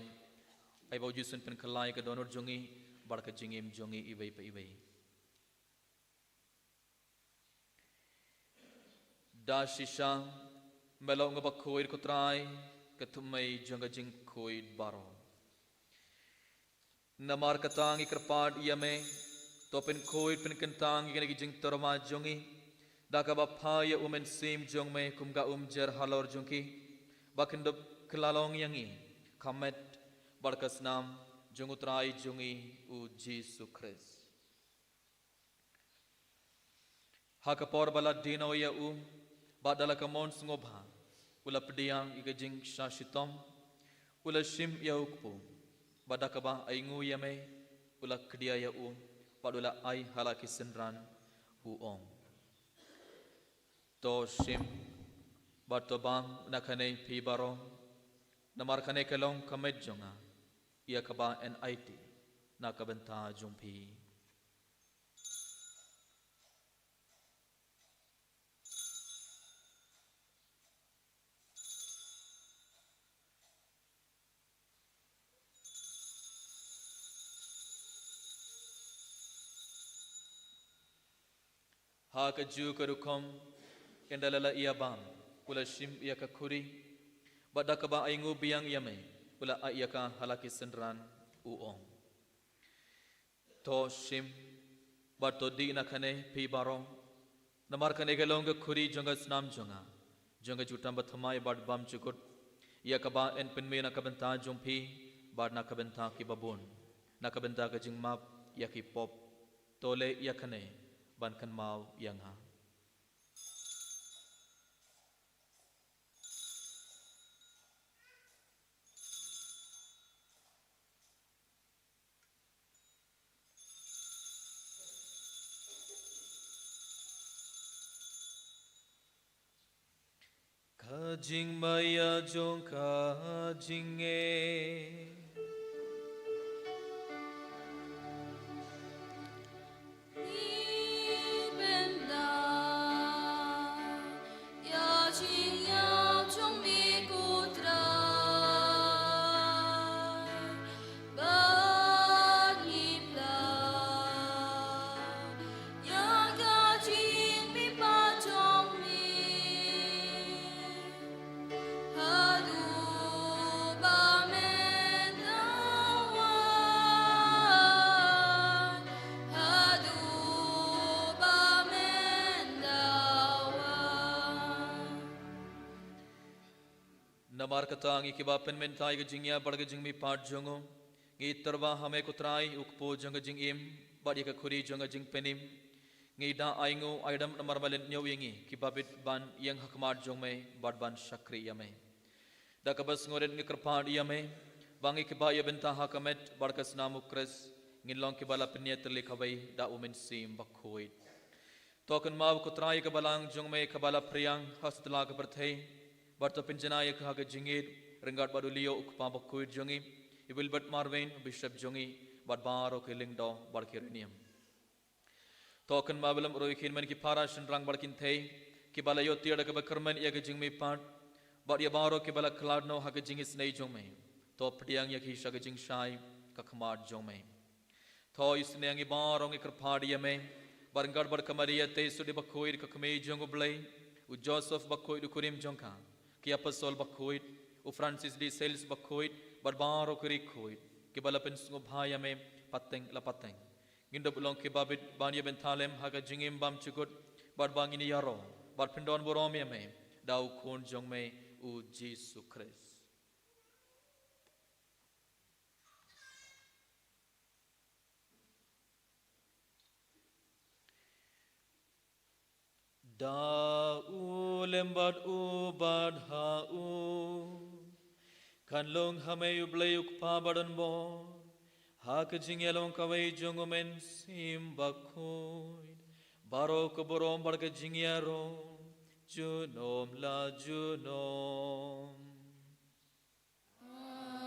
Ai ba U Jisu un pynkylla ïa ka dohnud jong ngi bad ka jingim jong ngi iwei pa iwei. Da shisha me long uba khuid ko Trai, ka thymmei jong ka jingkhuid baroh. Namar kata ngi kyrpad ïa me, to pynkhuid pynkyntang ïa kine ki jingtyrwa jong ngi da kaba phah ïa u Mynsiem jong me kum ka umjer halor jong ki, ba kin dup kylla long ïa ngi ka met bad ka snam jong u Trai jong ngi u Jisu Khrist. Ha ka por ba la die noh ïa u, bad da la ka mon sngewbha u la pdiang ïa ka jingshah shitom, u la shim ïa u kpu, bad da kaba ainguh ïa me u la kdiah ïa u, bad u la ai ha la ki synran, u ong: To shim bad to bam na kane phi baroh, namar kane ka long ka met jong nga, ïa kaba yn aiti na ka bynta jong phi. Ha kajuh ka rukom, ynda la la ïa bam, u la shim ïa ka khuri, bad da kaba ainguh biang ïa me, u la ai ïa ka ha la ki synran, u ong: To shim, bad to dih na kane phi baroh. Namar kane ka long ka khuri jong ka snam jong nga, jong ka jutang bathymmai bad bymjukut, ïa kaba yn pynmih na ka bynta jong phi bad na ka bynta kiba bun, na ka bynta ka jingmap ïa ki pop. To leh ïa kane ban kynmaw ïa nga. Ka jingmaïa jong ka jingngeit. Haduh ba mynta wan, haduh ba mynta wan. Namar kata ngi kiba pynmynta ïa ka jingïap bad ka jingmihpat jong u, ngi tyrwa ha me ko Trai, u kpu jong ka jingim, bad ïa ka khuri jong ka jingpynim. Ngi da ainguh aidam namar ba leit ñiew ïa ngi kiba bit ban ïeng ha khmat jong me bad ban shakri ïa me. Da kaba sngewrit ngi kyrpad ïa me, ba ngi kiba ïa bynta ha ka met bad ka snam u Khrist, ngin long kiba la pynïatylli kawei da u Mynsiem Bakhuid. To kynmaw ko Trai ka balang jong me kaba la phriang ha satlak ka pyrthei, bad to pynjanai ïa ka ha ka jingïeit, ryngkat bad u Leo u kpa bakhuid jong ngi, i Wilbert Marwein u bishop jong ngi, bad baroh ki lyngdoh bad ki riewniam. To kynmaw bad lem ruh ïa ki hynmen ki para shynrang bad kynthei, kiba la ïoh tiar da kaba kyrmen ïa ka jingmihpat, bad ïa baroh kiba la khlad noh ha ka jingisynei jong me. To pdiang ïa ki sha ka jingshai ka khmat jong me. To isynei ïa ngi baroh ngi kyrpad ïa me, bad ryngkat bad ka Maria Theisotti bakhuid ka kmie jong u Blei, u Joseph bakhuid u kurim jong ka, ki apostol bakhuid, u Francis de Sales bakhuid, bad baroh ki riewkhuid, kiba la pynsngewbha ïa me pateng la pateng. Ngin dup long kiba bit ban ïa bynta lem ha ka jingim bymjukut, bad ba ngin ïaroh bad pyndonburom ïa me da u Khun jong me u Jisu Khrist. Da u lem bad u bad ha u, kan long ha me u Blei u Kpa badonbor, ha ka jingïalong kawei jong u Mynsiem Bakhuid, baroh ka burom bad ka jingïaroh junom la junom. Amen.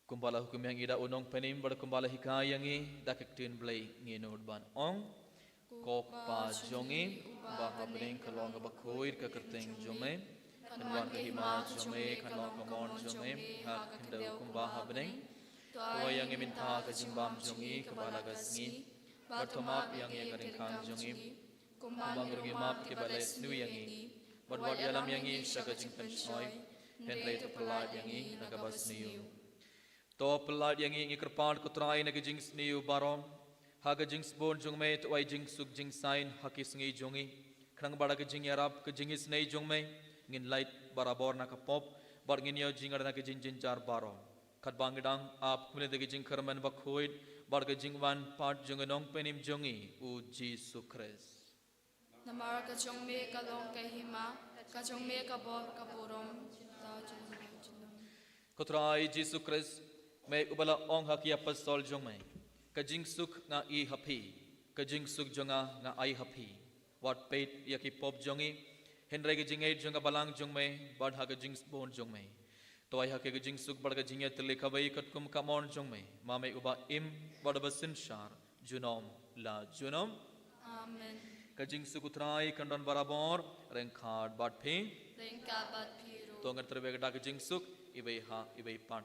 Kumba la hukum ïa ngi da u Nongpynim bad kumba la hikai ïa ngi da ka ktien Blei, ngin nud ban ong: Ko Kpa jong ngi uba ha bneng, ka long kaba khuid ka kyrteng jong me. Kan wan ka hima jong me, kan long ka mon jong me ha ka khyndew kumba ha bneng. To ai ïa ngi mynta ka jingbam jong ngi kaba la ka sngi, bad to map ïa ngi ïa ka ryngkang jong ngi, kumba ngi ruh ngi map ïa kiba la sniew ïa ngi. Bad wat ïalam ïa ngi sha ka jingpynshoi, hynrei to pyllait ïa ngi na kaba sniew. To pyllait ïa ngi, ngi kyrpad ko Trai, na ka jingsniew baroh. Ha ka jingsbun jong me to ai jingsuk jingsaiñ ha ki sngi jong ngi, khnang ba da ka jingïarap ka jingisynei jong me ngin lait barabor na ka pop, bad ngin ïoh jingïarap na ka jingjynjar baroh. Katba ngi dang ap kumne da ka jingkyrmen bakhuid bad ka jingwan pat jong u Nongpynim jong ngi u Jisu Khrist. Namar ka jong me ka long ka hima, ka jong me ka bor ka burom, junom la junom. Ko Trai Jisu Khrist, me uba la ong ha ki apostol jong me: Ka jingsuk nga ai ha phi, ka jingsuk jong nga nga ai ha phi. Wat peit ïa ki pop jong ngi, hynrei ka jingngeit jong ka balang jong me, bad ha ka jingsbun jong me to ai ha ki ka jingsuk bad ka jingïatylli kawei katkum ka mon jong me, ma me uba im bad uba synshar junom la junom. Amen. Ka jingsuk u Trai kan don barabor ryngkat bad phi. Ryngkat bad phi ruh. To ngin trei da ka jingsuk iwei ha iwei pat.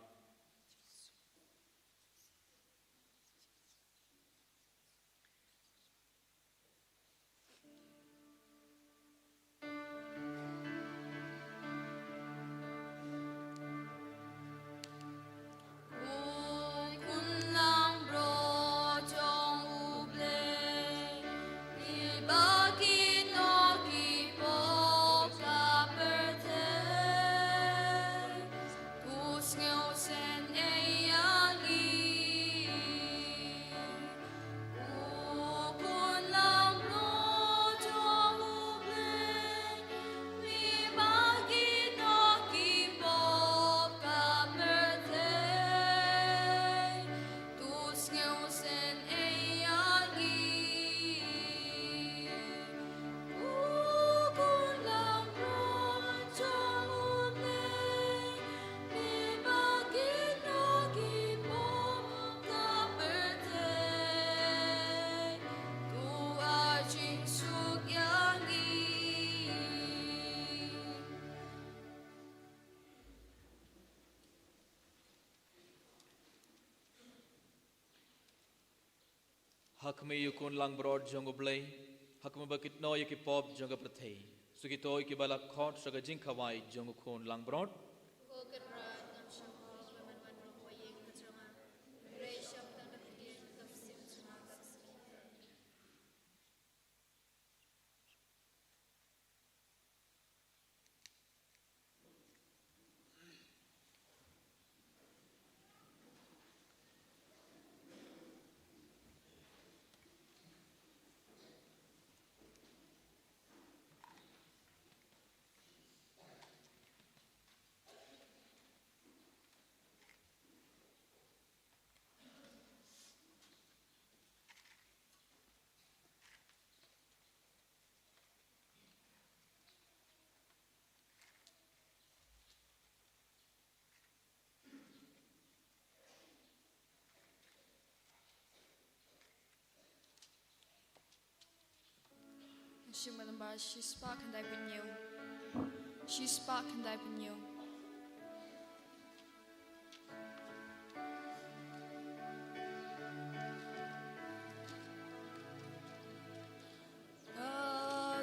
Ha khmih ïa u khun langbrot jong U Blei, ha khmih ba kit noh ïa ki pop jong ka pyrthei. Sa kito ïa ki ba la khot sha ka jingkhawai jong u khun langbrot. Ko Kynrad ngam shym hok ba men wan rung ha ïing ka jong nga. Hynrei shem tang da ka ktien ka mynsiem jong nga ka sngewthuh. Shim ba number shispah khyndai phew hynñiew. Shispah khyndai phew hynñiew. Ka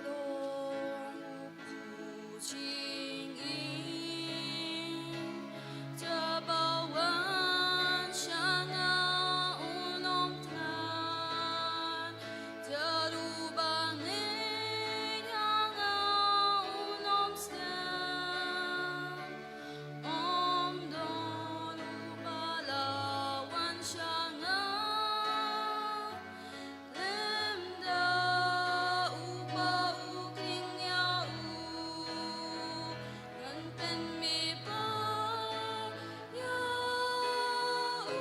long u jingim, te ba wan sha nga u nongthan, te ruh ba ngeit ha nga u nongskhem. Ym don uba la wan sha nga, lymda uba u khring ïa u. Ngan pynmih pat ïa u,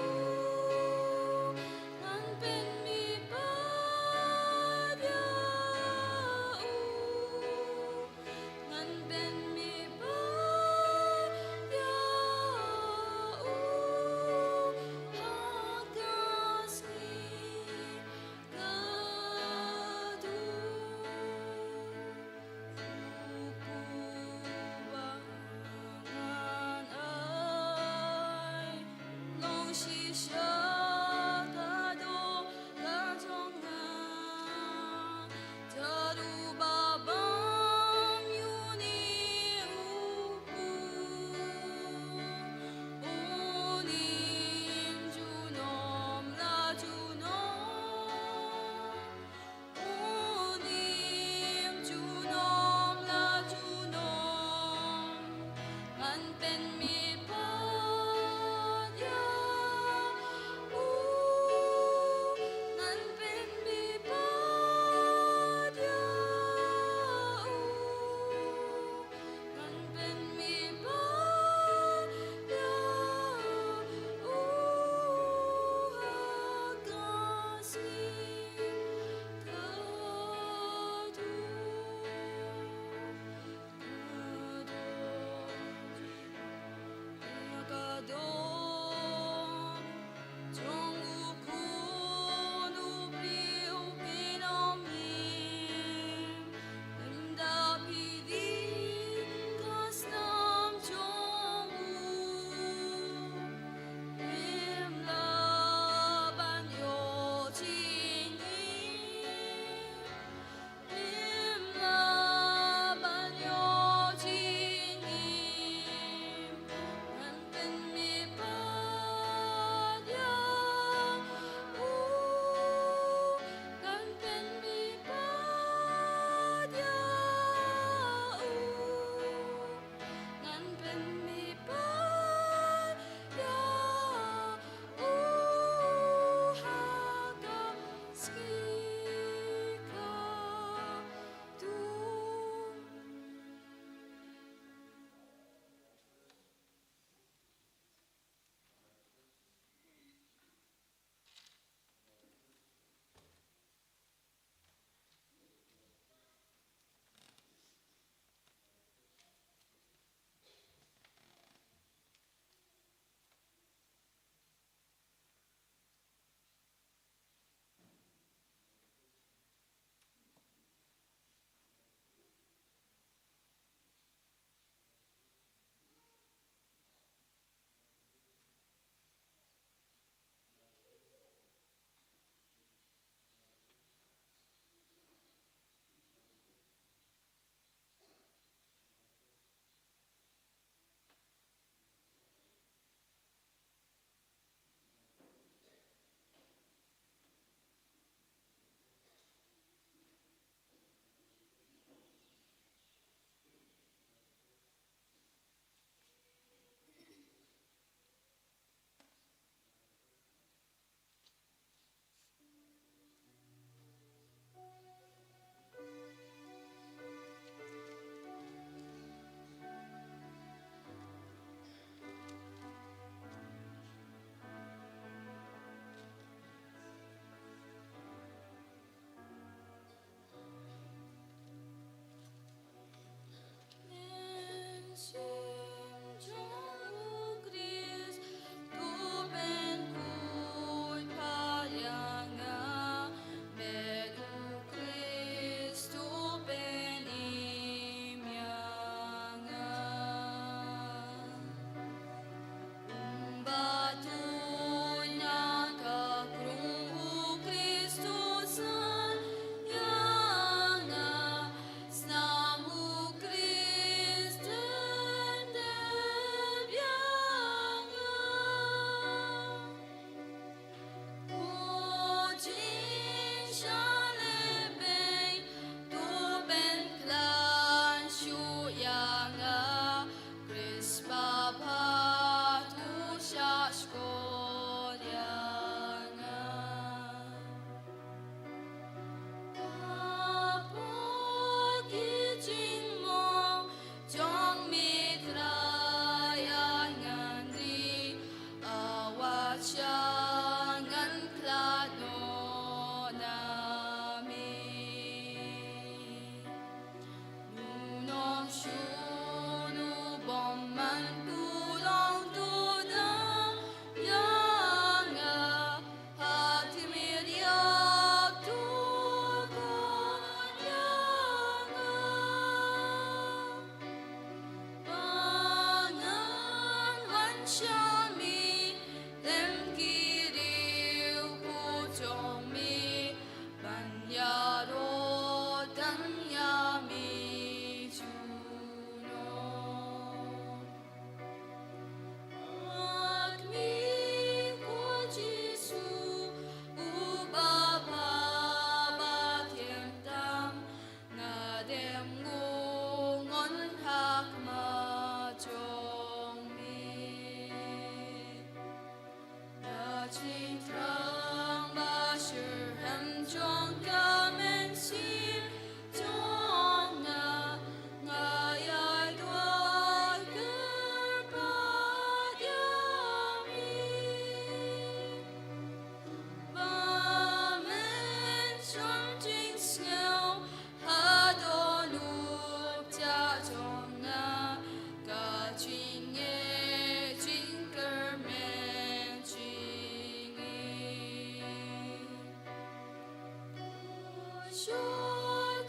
ngan pynmih pat ïa u. Ngan pynmih pat ïa u ha ka sngi ka dum. U Kpa ba ngan ai, long shisha ka doh ka jong nga. Te ruh ba bam ïa une u khun, un im junom la junom. Un im junom la junom. Ngan pynmih pat ïa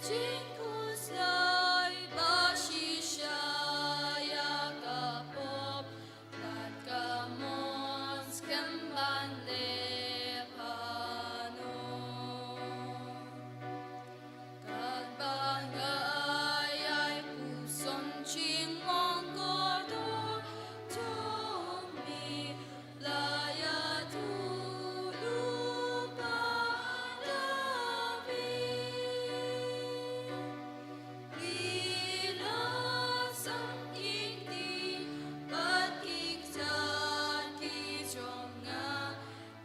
Jingkhuslai ba shisha ïa ka pop, bad ka mon skhem ban leh pano. Katba nga ïai puson jingmong kordor jong me, la ïathuh lypa da David. Ki la sam ki kti bad ki kjat ki jong nga,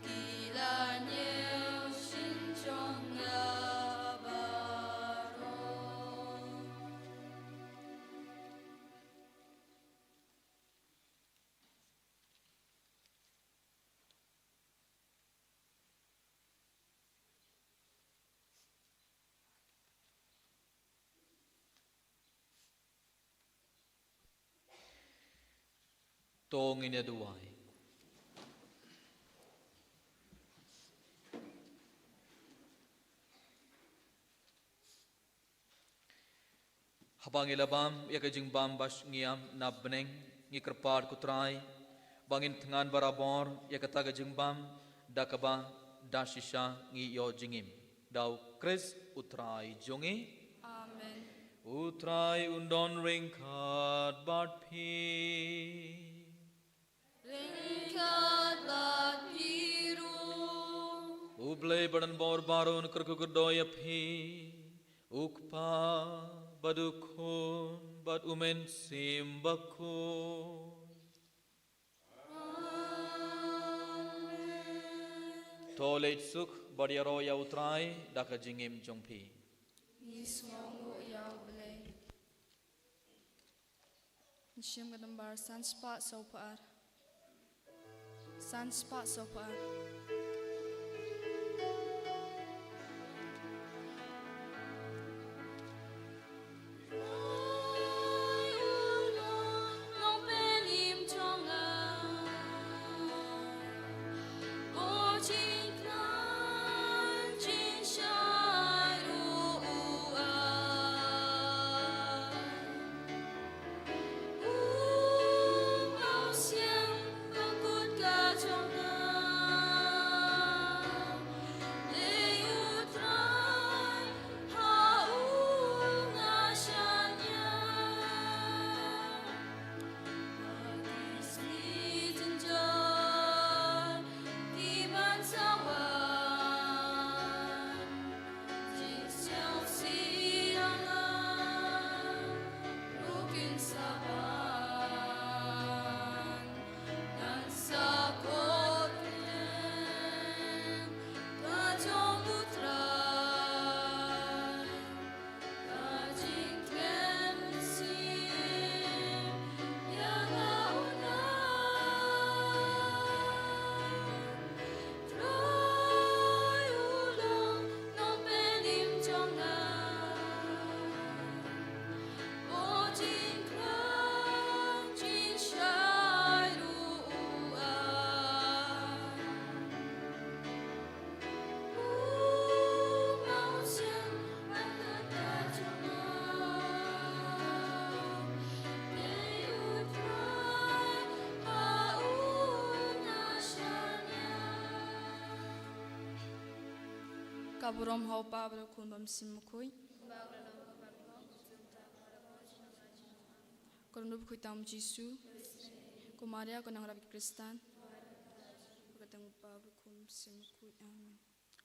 ki la ñiew shin jong nga baroh. To ngin ïa duwai. Haba ngi la bam ïa ka jingbam ba ngi ïam na bneng, ngi kyrpad ko Trai ba ngin thngan barabor ïa kata ka jingbam, da kaba da shisha ngi ïoh jingim. Da U Khrist U Trai jong ngi. Amen. U Trai un don ryngkat bad phi. Ryngkat bad phi ruh. U Blei badonbor baroh un kyrkhu kyrdoh ïa phi, U Kpa bad U Khun bad U Mynsiem Bakhuid. Amen. To leit suk bad ïaroh ïa U Trai da ka jingim jong phi. Ngi sngewnguh ïa U Blei. Ngi shim ka nambar san spah saw phew ar. San spah saw phew ar. Ka burom ha U Kpa bad U Khun bad U Mynsiem Bakhuid. Ko Nongpynim bakhuid tam U Jisu. Ko Maria ko nongrap ïa ki Khristan. Ko tang U Kpa bad U Khun bad U Mynsiem Bakhuid. Amen.